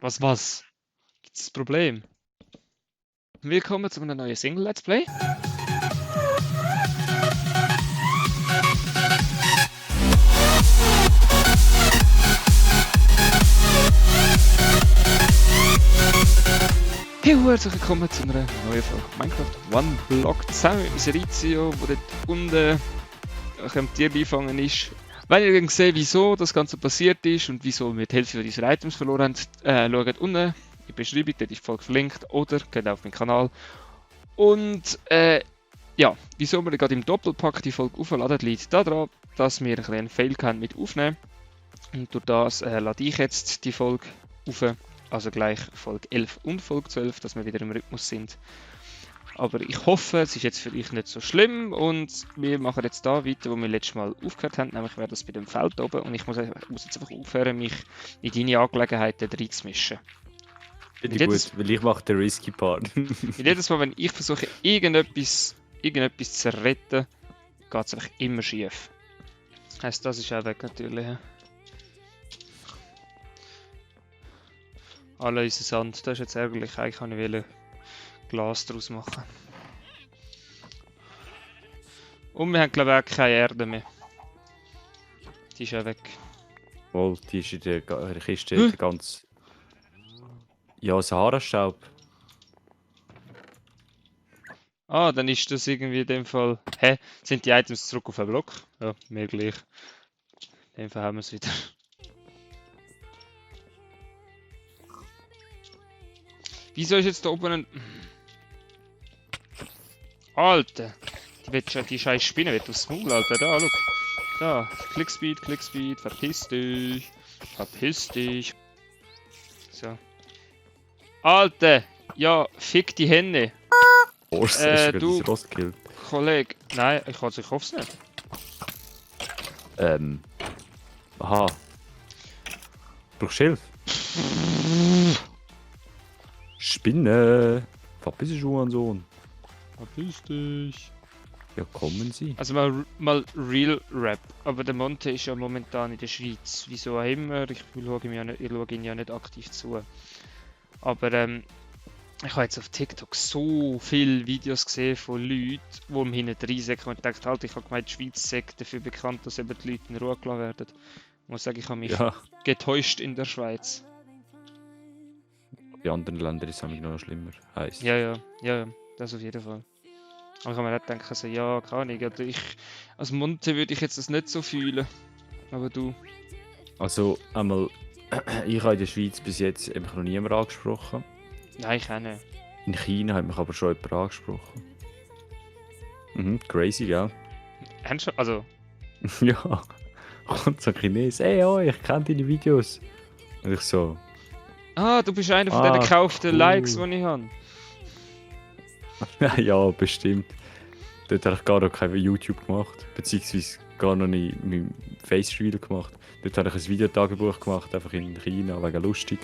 Was? Gibt's ein Problem? Willkommen zu einem neuen Single-Let's Play. Hey, herzlich willkommen zu einer neuen Folge Minecraft One Block zusammen mit Serizio, wo dort unten am Tier beifangen ist. Wenn ihr seht, wieso das Ganze passiert ist und wieso wir die Hälfte unserer Items verloren haben, schaut unten in der Beschreibung, dort ist die Folge verlinkt, oder geht auf meinen Kanal. Und ja, wieso wir gerade im Doppelpack die Folge aufladen, liegt daran, dass wir ein bisschen einen Fail hatten mit aufnehmen. Und durch das lade ich jetzt die Folge auf, also gleich Folge 11 und Folge 12, dass wir wieder im Rhythmus sind. Aber ich hoffe, es ist jetzt für euch nicht so schlimm und wir machen jetzt da weiter, wo wir letztes Mal aufgehört haben, nämlich wäre das bei dem Feld oben und ich muss jetzt einfach aufhören, mich in deine Angelegenheiten reinzumischen. Finde ich gut, weil ich mache den risky Part. Jedes Mal, wenn ich versuche, irgendetwas zu retten, geht es einfach immer schief. Das heisst, das ist auch weg natürlich. Alle unser Sand, das ist jetzt ärgerlich, eigentlich kann ich Glas daraus machen. Und wir haben glaube ich auch keine Erde mehr. Die ist ja weg. Oh, die ist in der Kiste der ganz... Ja, Sahara-Staub. Ah, dann ist das irgendwie in dem Fall... Hä? Sind die Items zurück auf den Block? Ja, mir gleich. In dem Fall haben wir es wieder. Wieso ist jetzt da oben ein... Alter! Die scheiß Spinne wird aufs Maul, Alter. Da, schau. Da. Clickspeed. Verpiss dich. So. Alter! Ja, fick die Hände. Oh, du, das Rost-Kill. Kollege. Nein, ich hoffe es nicht. Aha. Brauchst du Hilfe? Spinne! Verpiss dich, Sohn. Verpiss dich. Ja, kommen Sie. Also mal Real Rap. Aber der Monte ist ja momentan in der Schweiz. Wieso auch immer. Ich schaue ihn ja nicht aktiv zu. Aber ich habe jetzt auf TikTok so viele Videos gesehen von Leuten, die im Hinten reinsäcken und denken, halt, ich habe gemeint, die Schweiz sei dafür bekannt, dass eben die Leute in Ruhe gelassen werden. Ich muss sagen, ich habe mich getäuscht in der Schweiz. Die anderen Länder ist es noch schlimmer. Heisst. Ja, das auf jeden Fall. Aber ich habe mir auch gedacht, also, ja, keine Ahnung, als Monte würde ich jetzt das nicht so fühlen. Aber du? Also, einmal, ich habe in der Schweiz bis jetzt noch niemand angesprochen. Nein, ich auch nicht. In China hat mich aber schon jemand angesprochen. Crazy, gell? Also... Ja. Kommt so ein Chines, hey, oh, ich kenne deine Videos. Und ich so... Ah, du bist einer von den gekauften Likes, die ich habe. Ja, bestimmt. Dort habe ich gar noch kein YouTube gemacht, beziehungsweise gar noch nicht mein Face-Reveal gemacht. Dort habe ich ein Videotagebuch gemacht, einfach in China, wegen lustig.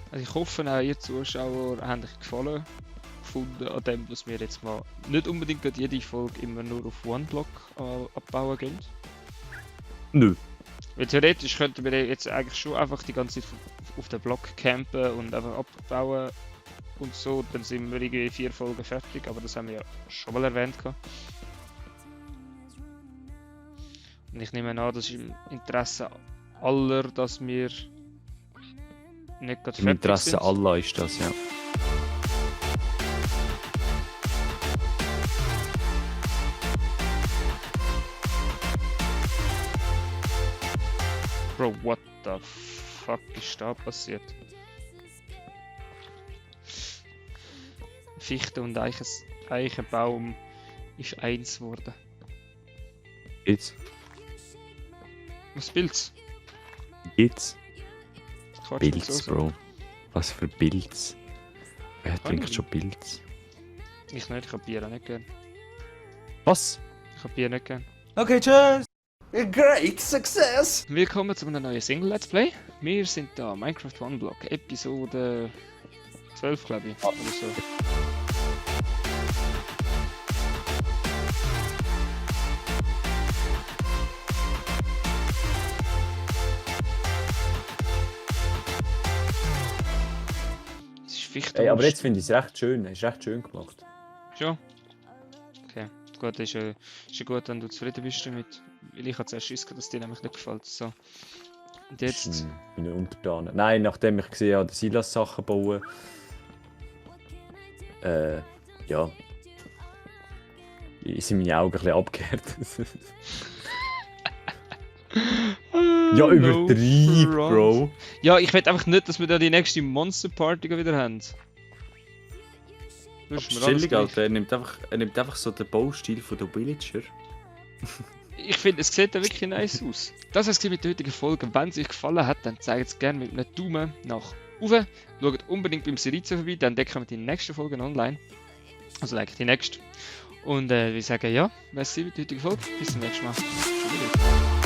Also ich hoffe auch, ihr Zuschauer haben euch gefallen gefunden an dem, dass wir jetzt mal nicht unbedingt jede Folge immer nur auf One-Block abbauen gehen. Nö. Weil theoretisch könnten wir jetzt eigentlich schon einfach die ganze Zeit auf den Block campen und einfach abbauen und so. Dann sind wir irgendwie 4 Folgen fertig, aber das haben wir ja schon mal erwähnt. Und ich nehme an, das ist im Interesse aller, dass wir nicht gerade Im Interesse aller ist das, ja. Bro, what the fuck ist da passiert? Fichte und Eichenbaum ist eins geworden. Jetzt? Was Pilz? Jetzt? Quatsch, Pilz, so. Bro. Was für Pilz? Wer Kann trinkt ich. schon Pilz? Ich nicht, ich habe Bier auch nicht gern. Was? habe Bier nicht gern. Okay, tschüss. Great success. Willkommen zu einem neuen Single Let's Play. Wir sind da, Minecraft One Block, Episode 12, glaube ich. Oder so. Das ist Fichte. Ey, aber jetzt finde ich es recht schön. Es ist recht schön gemacht. Schon? Okay, gut, ist ja gut, wenn du zufrieden bist damit. Weil ich habe zuerst Schiss gehabt, dass dir nämlich nicht gefällt. So. Und jetzt... Meine Untertanen. Nein, nachdem ich gesehen habe, dass Silas Sachen bauen. Ja. Sind meine Augen ein bisschen abgehärtet. Ja, übertrieb, Bro. Ja, ich will einfach nicht, dass wir da die nächste Monster Party wieder haben. Das ist mir alles Chillig, gleich. Alter. Er nimmt einfach so den Baustil von der Villager. Ich finde, es sieht ja wirklich nice aus. Das war es mit der heutigen Folge. Wenn es euch gefallen hat, dann zeigt es gerne mit einem Daumen nach oben. Schaut unbedingt beim Serizio vorbei, dann entdecken wir die nächsten Folgen online. Also eigentlich die nächste. Und wir sagen ja, merci mit der heutigen Folge. Bis zum nächsten Mal. Tschüss.